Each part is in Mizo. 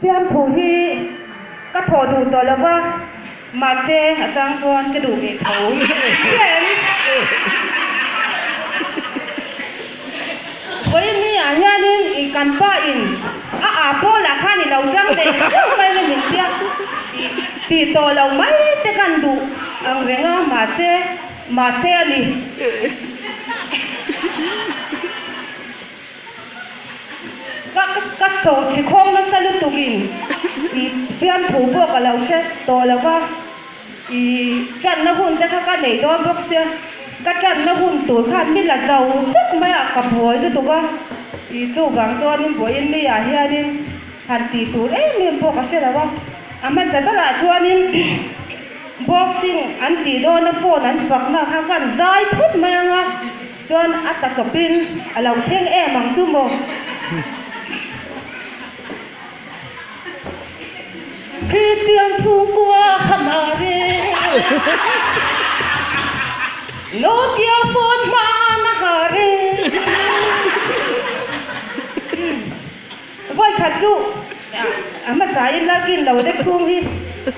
Fiamthu hi ka thawh duh tawh lo va, mahse a chang chuan ka duh ve tho. Hria em? Vawiin ah hianin i kan pa in a ah pawlah khan i lo tang leh hlauh mai na min tia i tih tawh lo mai te kan duh ang reng a, mahse mahse a ni. Ka ka sawhchhi khawng nasa lutukin i fiamthu pawh ka lo hre tawh lo va, i tanna hun te kha ka nei dawn bawk sia, ka tanna hun tur khan mi la zo vek mai a, ka buai lutuk a, i chuvang chuanin vawiin mi ah hianin han tih tur em em pawh ka hre lo a, a hmasa berah chuanin boxing an tih dawna phone an fakna kha khan zai phut mai ang a. Chuan a tla chawpin a lo thleng em ang chu maw? Kristian chhungkua hamare Nokia phone hman a hare Vawikhat chu a hmasa in lalkin lo te chhung hi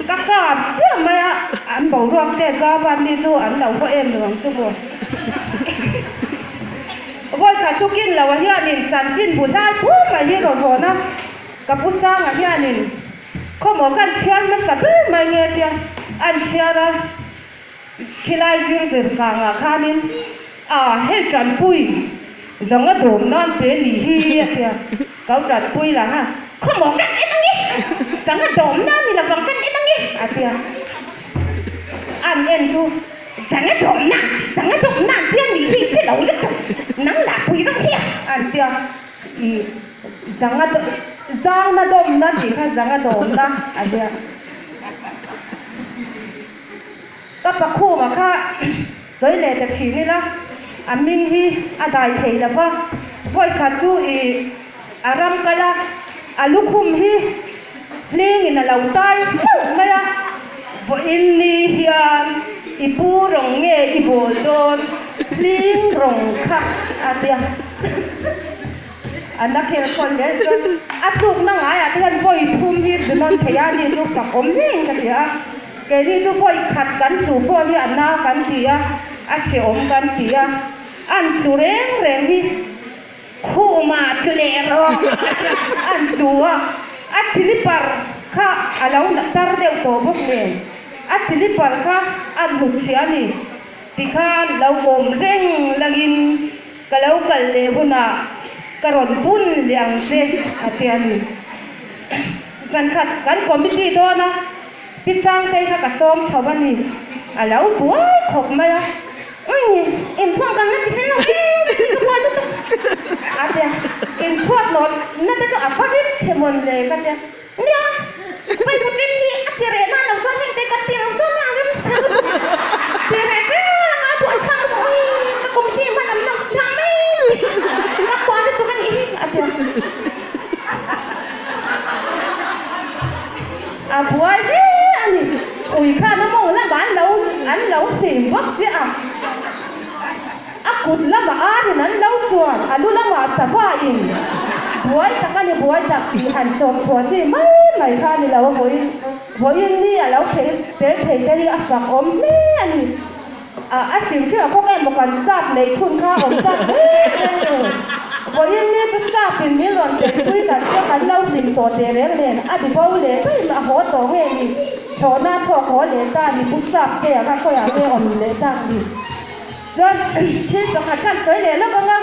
ka kap chiah mai a, an boruak te Javan mi chu an lo haw em lo ang chu maw. Vawikhat chu kin lo a hianin chanchin bu hlai phu mai hi rawn hawn a, ka pu Sanga hianin khawmaw kan chhiar hmasa ber mai nge tia an chhiar a, Khilai zir zir kangah khanin a hei tanpui zawng a dawm nan pe ni hi a tia, kau tanpui lah a khawmaw kan en ange, zang a dawm nan ni lovang kan en ange a tia, an en chu zang a dawm nan, zang a dawm nan tia ni hi che lo lutuk nang lah pui rang hi a an tia, i zang a zang na dawm na tih kha zang a dawm na a tia. Ka pakhuma kha sawi leh ta thin ila, a hming hi a dai thei lo va, vawikhat chu i a ram kal a, a lukhum hi hlingin a lo tai hlauh mai a, vawiin ni hian i pu rawng nge i bawl dawn hling rawng kha a ti a. A na khel khawn hle chuan a tlukna ngaiah te hian vawi thum hi dunawn thei a ni chu fak awm hlein ka hria a, keini chu vawi khat kan tlu pawh hi a na kan ti a, a hrehawm kan ti a, an tlu reng reng hi khumah tlu leh rawh an tlu a, a slipper kha a lo tar deuh tawh bawk nen a slipper kha a hnutchhiah a ni tikhan lo awm reng langin. Ka lo kal leh hunah ka rawn bun leh ang che a ti a ni. Zankhat kan committee dawn a, Pi Sangtei kha ka sawm chho a ni. A lo buai khawp mai a, Ui, inphuah kan la ti fel lo em ka ti ka buai lutuk a ti a, inchhuat nawt na te chu a va rim chhe mawn le ka ti a, Nia, vai kut rim hi a ti reh nan lo chuan heng te kan ti ang chuan a rim chhe lutuk ti reh zel ang a buai thlak lutuk ui ka committee hman an lo hria mai ka kua lutuk a nih hi a ti a. A buai hle a ni, ui khan a mawng lamah an lo an lo hnim vak chiah a, A kut lamah arin an lo chuan a lu lamah sava in buai tak a ni buai tak tih han sawm chhuah chi mai mai kha a ni lo a vawiin vawiin ni a lo thei tel thei te hi a fak awm hle a ni. A a hrim hrim a khawk em maw kan sap neih chhun kha awm tak reng reng lo. Vawiin ni chu sap in min rawn tel pui kan tia kan lo hlim tawh teh reng nen a bi bo leh daih a haw tawh nge ni thlawhna thlawk haw leh ta ni pu sap te a kha khawiah nge awm leh tak ni. Chuan thil pakhat khan sawi leh lawk ang a,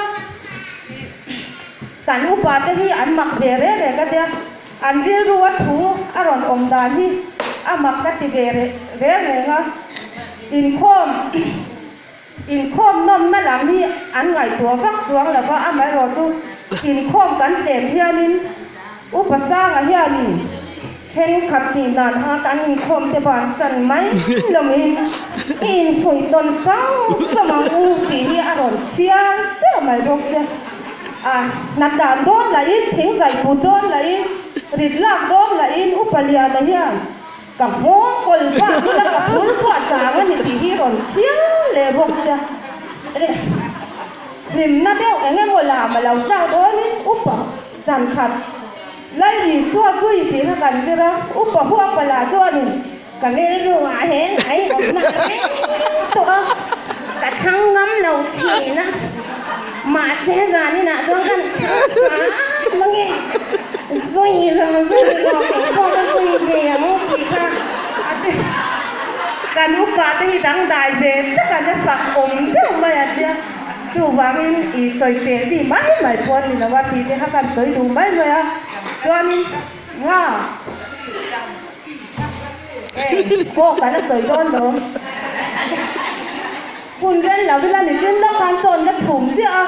kan upa te hi an mak ve reng reng ka tia, an rilru a thu a rawn awm dan hi a mak ka ti ve reng reng a, inkhawm inkhawm nawmna lam hi an ngaihtuah vak chuang lo va, amaherawhchu inkhawm kan tlem hianin Upa Sanga hianin thenkhat tih dan a kan inkhawm te bansan mai loin i infuih tawn sang sang ang u tih hi a rawn chhiar chiah mai bawk che. A hna tlan dawn lahin, thingzai put dawn lahin, rit lak dawn lahin Upa Liana hian ka nghawng kawl bak ila ka phur pawh a chang a ni tih hi rawn chhiar leh bawk che. Hlimna deuh eng emaw lam a lo tlak dawnin Upa Zan khat Lal Isua. Isua zui tih kha kan zir a, upa huapa lah chuanin Ka rilru ah hian a inawmna a reng tawh a, ka chhang ngam lo thin a, mahse zaninah chuan kan chhang hram ange, zui rawh zui rawh kei pawh ka zui ve ang tih kha a ti. Kan upa te hi dangdai ve tak an la fak awm deuh mai a tia, chuvangin i sawisel chi mai mai pawh a ni lo a tih te kha kan sawi duh mai mai a, chuanin nga. Aw kan a sawi dawn lo. Hun rel lo ila nichin lawk khan chawn la chhum chiah a,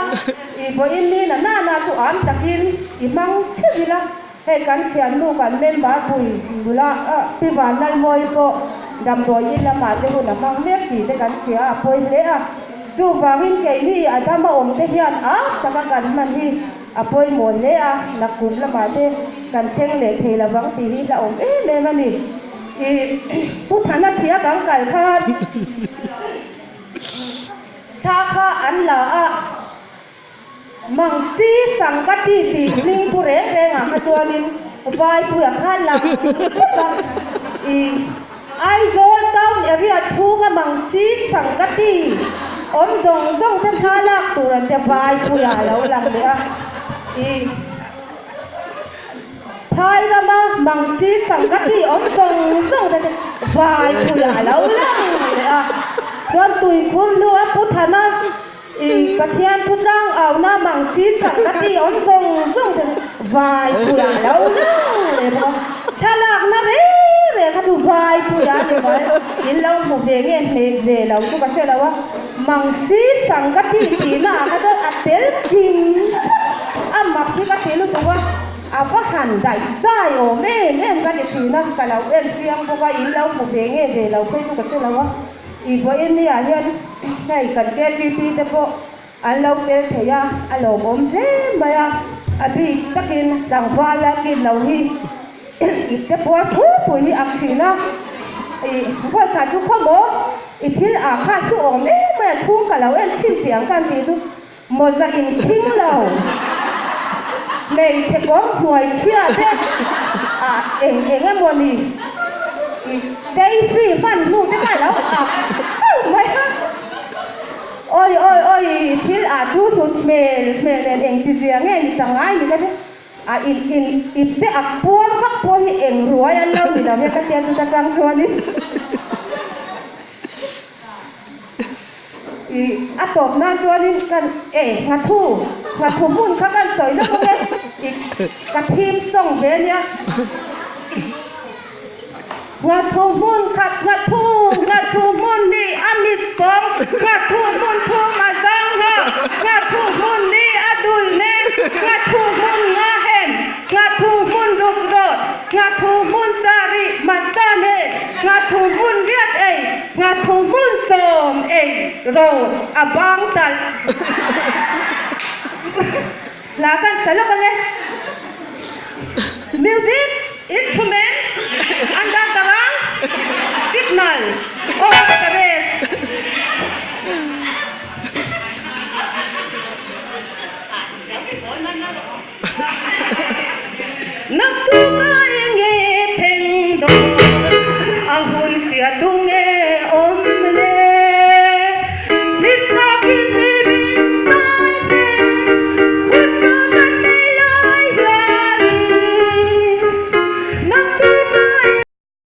i vawiin ni na nana chu am takin i hmang theuh ila, hei kan thiannu kan member pui nula Pi Vanlalmawi pawh damdawi in lamah te hun a hmang mek tih te kan hria a pawi hle a, chuvangin keini a dama awm te hian am taka kan hman hi A pawimawh hle a, nakkum lamah te kan thleng leh thei lovang tih hi hlauhawm em em a ni. I Pu Thana thia kan kal khan thla kha an la a, Mangsi Sangkati tih hming pu reng rengah kha chuanin Vaipuia kha lang vek a. I Aizawl town area chhunga Mangsi Sangkati awm zawng zawng te thla lak tur an tia Vaipuia a lo lang leh a. I Phai rama Mangsi Sangkati awm zawng zawng te Vaipuia a lo lang leh a. Chuan tuikhur hnu a Pu Thana I Pathian thu tlang auna mang si sak ka ti awm zawng zawng te vai puia lo lang leh bawk a, thlalakna reng reng kha chu vai puia a ni mai, in lo hmu ve nge hmek ve lo chu ka hre lo a, mang si sang ka ti tihna ah kha chuan a tel kim a mak hi ka ti lutuk a, a va han daih zai awm em em ka ti thin a, ka lo en chiang bawk a, in lo hmu ve nge ve lo phei chu ka hre lo a. I vawiin ni ah hian hei kan KTP te pawh an lo tel thei a, a lawmawm hle mai a, a bik takin tlangval a kin lo hi ip te puar pui pui hi ak thin a, i vawikhat chu khaw maw i thil ah khan chu awm em mai a chhung ka lo en chhin tih ang khan tih chu Mawza in thing lo. Hmeichhe kawr hnuai chhia te ah eng eng emaw ni i stay free hman hnu te kha alo ak chauh mai a. Awi awi awi i thil ah chu hlut hmel hmel nen eng ti zia nge ni ta ngai ni ka ti. A in in ip te ak puar vak pawh hi eng ruai an lo ni lo e ka tia chuta tang chuanin. I a tawp nan chuanin kan e nghathu nghathu hmun kha kan sawi lawk ang e i ka theme song ve ania Nghathu hmun khat nghathu nghathu hmun ni a mit pawng nghathu hmun thum a zang ngha nghathu hmun ni a dul ne nghathu hmun nga hem nghathu hmun ruk rawt nghathu hmun sarih hmatsa ne nghathu hmun riat ei Nghathu hmun sawm ei rawt a bang talh hla kan sa lawk ang e. Music instrument under the wrong signal over the rest. Naktu ka eng nge thleng dawn a hun hria tu nge.